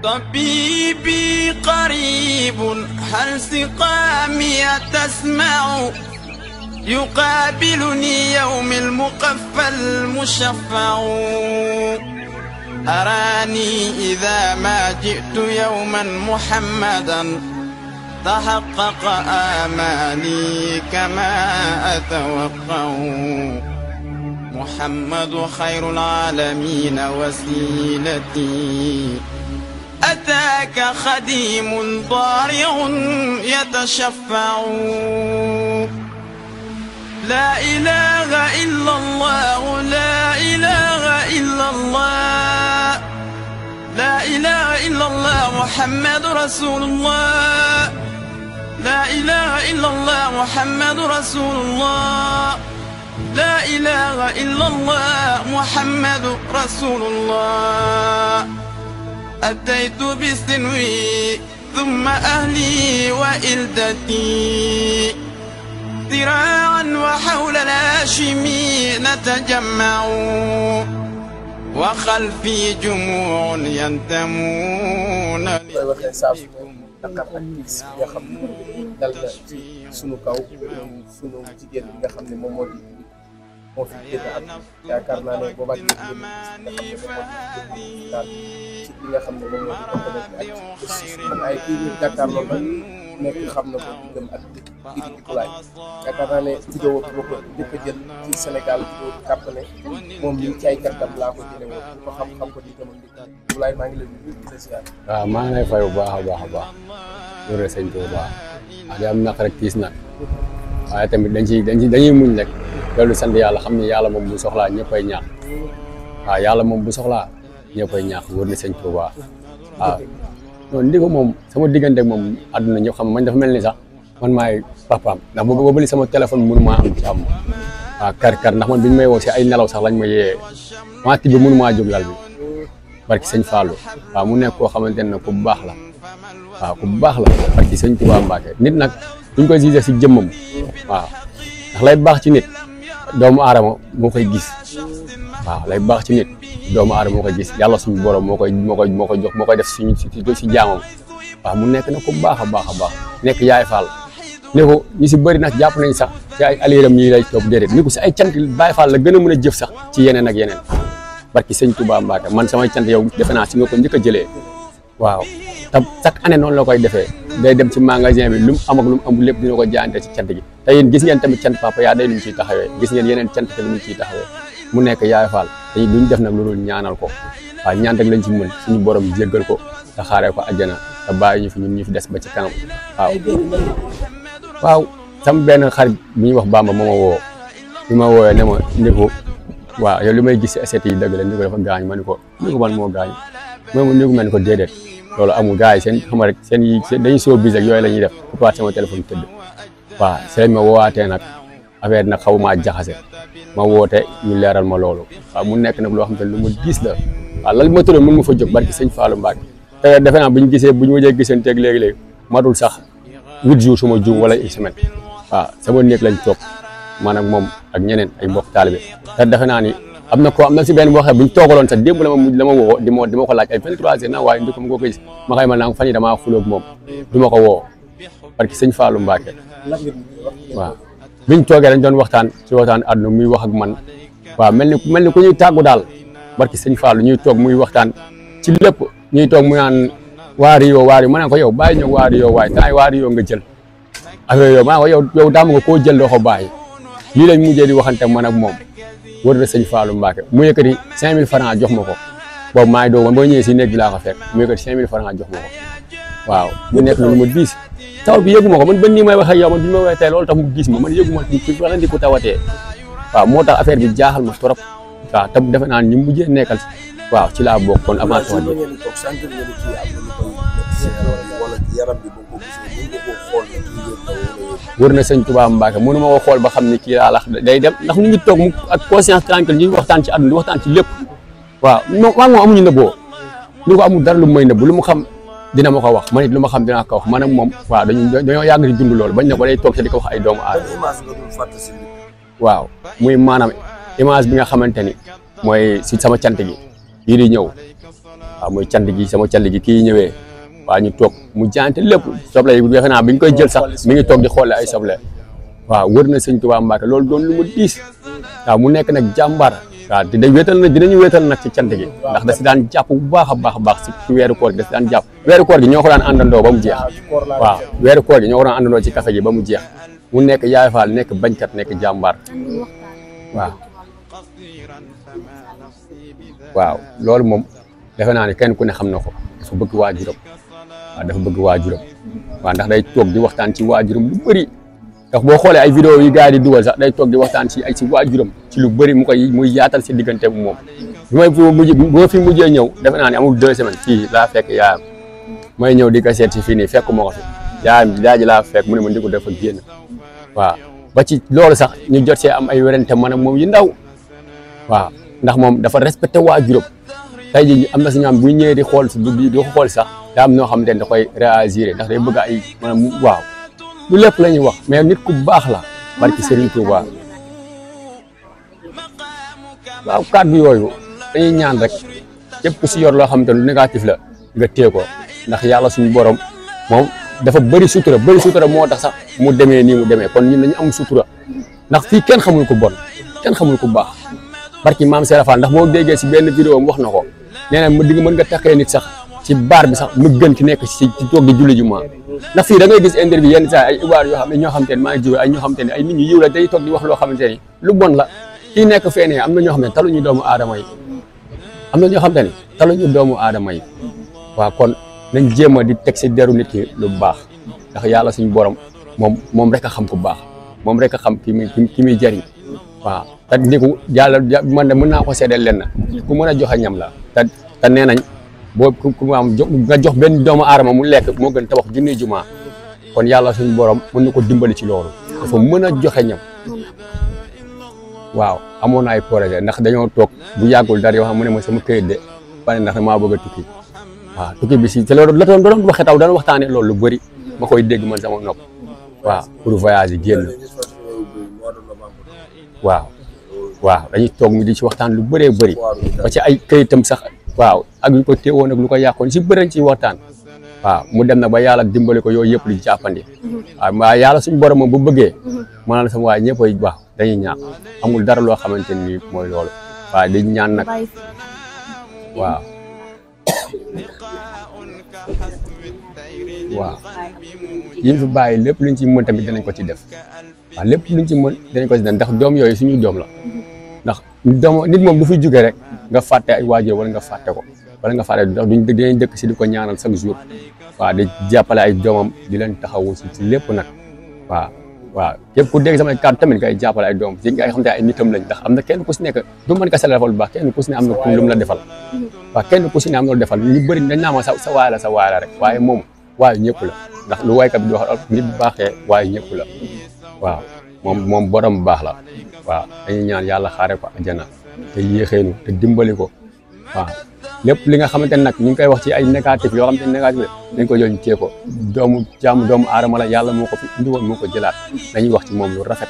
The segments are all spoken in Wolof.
طبيبي قريب هل سقامي تسمع يقابلني يوم المقفى المشفع أراني إذا ما جئت يوما محمدا تحقق آمالي كما أتوقع محمد خير العالمين وسيلتي أتاك خديم ضارع يتشفع لا إله إلا الله لا إله إلا الله لا إله إلا الله محمد رسول الله لا إله إلا الله محمد رسول الله لا إله إلا الله محمد رسول الله أتيت بسنوي ثم أهلي وإلدتي ذراعا وحول الهاشمي نتجمع وخلفي جموع ينتمون Dakar ak tiis bi nga xam ne dal na ci sunu kaw sunu jigéen bi nga xam ne moom moo fi génn ak yaakaar naa ne boobaat léegi yéen ci li nga xam ne moom moo di internet bi ak man ay kii ñu jàkkaarloo nag nekk xam na ko diggam ak kii di Ikulaay yaakaar naa ne vidéo bi ko njëkk a jël ci Sénégal vidéo bi kàpp ne moom mii ci ay kàttam laa ko jëlee woon ku ko xam ko diggam ak Ikulaay maa ngi lay nuyu di la ziar. waaw maa ngi lay fay bu baax a baax a baax loolu rek sëñ Tuuba di am naq rek tiis nag waaye tamit dañuy muñ rek loolu sant yàlla xam ne yàlla moom bu soxlaa ñëppay ñaax waaw yàlla moom bu soxlaa ñëppay ñaax wër na sëñ Tuuba waaw non ndigo moom sama diggante moom àdduna ñëpp xam man dafa mel ni sax man maay papaam ndax boobu li sama téléphone mënu maa am jàmm waaw kar ndax man biñu may woo si ay nelaw sax lañ ma yee maa tibb mënu maa jóg lal bi barki sëñ Fallou waaw mu nekk koo xamante ne ku baax la waaw ku baax la barki sëñ Tuubaa Mbàkke nit nag duñ koy gisee si jëmmam waaw ndax lay baax ci nit doomu aadama moo koy gis waaw lay baax ci nit doomu aadama moo koy gis yàlla suñu borom moo koy jox moo koy def si jaamam waaw mu nekk na ku baax a baax nekk yaay Fall ne ko ñu si bëri nag jàpp nañ sax ci ay aliram yi lay topp déedéet ni ko si ay cant Baay Fall la gën a mën a jëf sax ci yeneen ak yeneen barki sëñ Touba Mbacke man samay cant yow defe naa si nga ko njëkk a jëlee waaw te chaque année noonu la koy defee day dem ci magasin bi lu mu am ak lu mu amul lépp dina ko jaayante ci cant gi te yéen gis ngeen tamit cant papa yaa day lu ñu ciy taxawee gis ngeen yeneen cant te lu ñu ciy taxawee mu nekk yaay Fall te duñ def nag loolu ñaanal ko waaw ñaan rek lañ ci mën suñu borom jéggal ko te xaaree ko àjjana te bàyyi ñu fi ñun ñu fi des ba ci kanam waaw sama benn xarit bu ñuy wax Bamba moo ma woo bi ma woowee ne ma Ndiko waaw yow li may gis si assiette yi dëgg la Ndiko dafa gaañ ma ni ko man moo gaañ mooy mu Ndiko ma ni ko déedéet loolu amul gars yi seen xam rek seen yi dañuy soo bis ak yooyu la ñuy def pour pas sama téléphone tëdd waaw si lañ ma woowaatee nag affaire nag xaw maa jaxase ma woote ñu leeral ma loolu waaw mu nekk nag loo xam te lu ma gis la waaw lan ma tëroon mën ma fa jóg barki sëñ Fallou Mbacke te defe naa bu ñu mujjee gisanteeg léegi-léegi matul sax 8 jours suma juum wala une semaine waaw sama néeg lañ toog man ak moom ak ñeneen ay mbokk taalibe te defe naa ni am na si benn boo xam ne bu ñu toogaloon sax démb la ma woo di ma ko laaj ay 23 heures na waaye Ndiko ma ko gis ma xëy ma naa fan yi damaa xulóog moom du ma ko woo parce que sëñ Fallou Mbacke waaw biñ toogee dañ doon waxtaan àdduna muy wax ak man waaw mel ni ku ñuy tàggu daal barki sëñ Fallou ñuy toog muy waxtaan ci lépp ñuy toog muy naan waari yoo ma ne ko yow bàyyi ñëw waari yoo waaye temps waari yoo nga jël affaire yow ma ne ko yow daam nga koo jël doo ko bàyyi lii lañ mujjee di waxante man ak moom wër na sëñ Fallou Mbacke mu yëkkati 5000 francs jox ma ko boobu maa ngi doog man boo ñëwee si néeg bi laa ko fekk mu yëkkati 5000 francs jox ma ko waaw mu nekk na lu ma diis taw bi yëgu ma ko man ba nii may wax ak yow man bi ma waxee tey loolu tax mu gis ma man yëgu ma wala ndi ko tawatee waaw moo tax affaire bi jaaxal ma trop waaw te defe naa ñu mujjee nekkal waaw ci laa bokk kon avant taw bi wër na sëñ Touba Mbacke mënu ma ko xool ba xam ne kii laa lax day dem ndax ñu ngi toog mu ak conscience tranquille ñuy waxtaan ci àdduna di waxtaan ci lépp waaw maa moom amuñu nëbboo ñu ko amul dara lu may nëbb lu mu xam dina ma ko wax man it lu ma xam dinaa ko wax man ak moom waaw dañoo yàgg di dund loolu bañ ne ko day toog te di ko wax ay doomu aadama waaw muy maanaam image bi nga xamante ni mooy si sama cant gi yii di ñëw waaw muy cant gi sama cant gi kii ñëwee waaw ñu toog mu jaante lépp soble yi defe naa bi ñu koy jël sax mi ngi toog di xoole ay soble waaw wër na sëñ Tuubaa Mbàkke loolu doon lu mu diis waaw mu nekk nag jàmbaar waaw te day wéetal nag dinañu wéetal nag ci cant gi ndax da si daan jàpp bu baax a baax ci weeru koor gi da si daan jàpp weeru koor gi ñoo ko daan àndandoo ba mu jeex waaw weeru koor gi ñoo ko daan àndandoo ci café gi ba mu jeex mu nekk Yaay Faal nekk bañkat nekk jàmbaar waaw loolu moom defe naa ne kenn ku ne xam na ko dafa bëgg waajuram waaw dafa bëgg waajuram waaw ndax day toog di waxtaan ci waajuram lu bëri ndax boo xoolee ay vidéo yi gars yi di dugal sax day toog di waxtaan ci waajuram ci lu bëri muy yaatal si diggante bu moom bi ma fi mujjee ñëw defe naa ne amul 2 semaines fii laa fekk yaayam may ñëw di ko seet si fii nii fekk moo ko fi yaayam daaji laa fekk mu ne ma ndiku dafa génn waaw ba ci loolu sax ñu jot see am ay werante man ak moom yi ndaw waaw ndax moom dafa respecté waajuram tey jii am na si ñoom bu ñëwee di xool si di ko xool sax daa am ñoo xamante ne da koy réagir ndax day bëgg ay maanaam waaw lu lépp la ñuy wax mais nit ku baax la barki Serigne Touba waaw kàddu yooyu dañuy ñaan rek képp ku si yor loo xamante ne lu négatif la nga téye ko ndax yàlla suñu borom moom dafa bëri sutura moo tax sax mu demee nii mu demee kon ñun dañu am sutura ndax fii kenn xamul ko bon kenn xamul ko baax barki maam Serafal ndax boo déggee si benn vidéo wax na ko nee na di nga mën nga taxee nit sax ci baar bi sax mu gën ki nekk ci toog di julli jumaa ndax fii da ngay gis interview yenn saa ay ibaar yoo xam ne ñoo xamante ne maa ngi jóge ay ñoo xamante ne ay nit ñu yiw la day toog di wax loo xamante ne lu bon la kii nekk feenee am na ñoo xam ne taluñu doomu aadama yi am na ñoo xamante ne taluñu doomu aadama yi waaw kon nañ jéem a di teg si deru nit ki lu baax ndax yàlla suñu borom moom rek a xam ku baax moom rek a xam ki muy jariñ waaw te ndiku yàlla man de mën naa ko seedeel leen na ku mën a joxe ñam la te nee nañ boo ku am nga jox benn doomu aadama mu lekk moo gën tabax junni jumaa kon yàlla suñu borom mën na ko dimbali ci loolu dafa mën a joxe ñam waaw amoon na ay projet ndax dañoo toog bu yàggul dara yoo xam mu ne ma sama këyit de wane ndax maa bëgg a tukki waaw tukki bi si te loolu la doon waxe taw daan waxtaanee loolu lu bëri ma koy dégg man sama nopp waaw pour voyage yi génn waaw dañuy toog ñu di ci waxtaan lu bëree bëri ba ci ay këyitam sax waaw ak lu ko téewoon ak lu ko yàqoon si bëri ci waxtaan waaw mu dem na ba yàlla dimbali ko yooyu yëpp lu jàppandi waaw waaye yàlla suñu borom moom bu bëggee ma la sama waaye ñëpp ay baax dañuy ñaan amul dara loo xamante ni mooy loolu waaye dañ ñaan nag waaw yi fi bàyyi lépp luñ ci mën tamit dinañ ko ci def waaw lépp luñ ci mën dinañ ko ci def ndax doom yooyu suñu doom la ndax nit moom du fi jóge rek nga fàtte ay waajur wala nga fàtte ko wala nga fàtte ndax duñ dinañ dëkk si di ko ñaanal chaque jour waaw di jàppale ay doomam di leen taxawu si lépp nag waaw képp ku dégg samay kàddu tamit ngay jàppale ay doom ci nga xam te ay nitam lañ ndax am na kenn ku si nekk du mën ka defal bu baax kenn ku si ne am na lu mu la defal waaw kenn ku si ne am na lu defal ñu bëri dañ naa ma sa waay la rek waaye moom waaye ñëpp la ndax lu waykat bi di wax nit bu baaxee waaye ñëpp la waaw moom borom bu baax la waaw dañuy ñaan yàlla xaare ko àjjana te yéexeenu te dimbali ko waaw lépp li nga xamante ne nag ñu ngi koy wax ci ay négatif yoo xamante ne négatif la dañ ko jël ñu téye ko doomu aadama la yàlla moo ko fi indi woon moo ko jëlaat dañuy wax ci moom lu rafet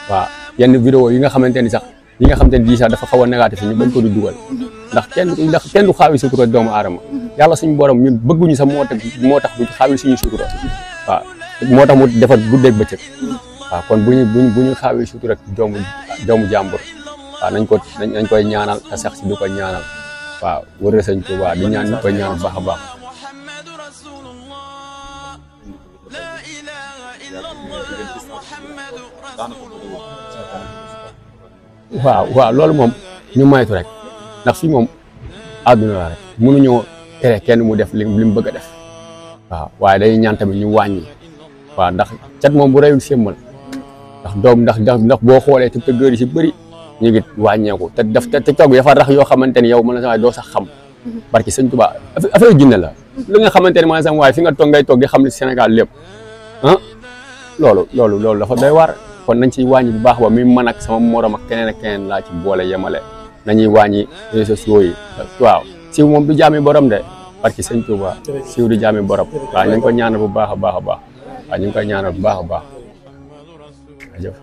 waaw yenn vidéo yi nga xamante ni sax yi nga xamante ni di sax dafa xaw a négatif ñu bañ ko di dugal ndax kenn du xaawi sutura doomu aadama yàlla suñu borom ñun bëgguñu sax moo tax du xaawi suñu sutura waaw moo tax mu defar guddeeg bëccëg waaw kon bu ñu xaawi sutura doomu jàmbur waaw nañ koy ñaanal te sax si du ko ñaanal waaw wër Sëñ Tuubaa di ñaan ñu koy ñaan bu baax a baax waaw loolu moom ñu moytu rek ndax fii moom àdduna la rek mënuñoo tere kenn mu def li mu bëgg a def waaw waaye day ñaan tamit ñu wàññi waaw ndax cat moom bu reyul sémmal ndax doom ndax boo xoolee te tëggër yi si bëri ñu ngi wàññeeku te toog bi dafa rax yoo xamante ni yow mën na sa waay doo sax xam barki Sëñ Tuubaa affaire jinne la li nga xamante ni mën na sa waay fi nga toog ngay toog di xam ne Sénégal lépp ah loolu dafa doy war kon nañ ciy wàññi bu baax ba mi man ak sama morom ak keneen laa ci boole yemale nañuy wàññi réseaux sociaux yi waaw siiw moom du jaami borom de barki Sëñ Tuubaa siiw du jaami borom waaw ñu ngi ko ñaanal bu baax a baax a baax waaw ñu ngi koy ñaanal bu baax a baax jëf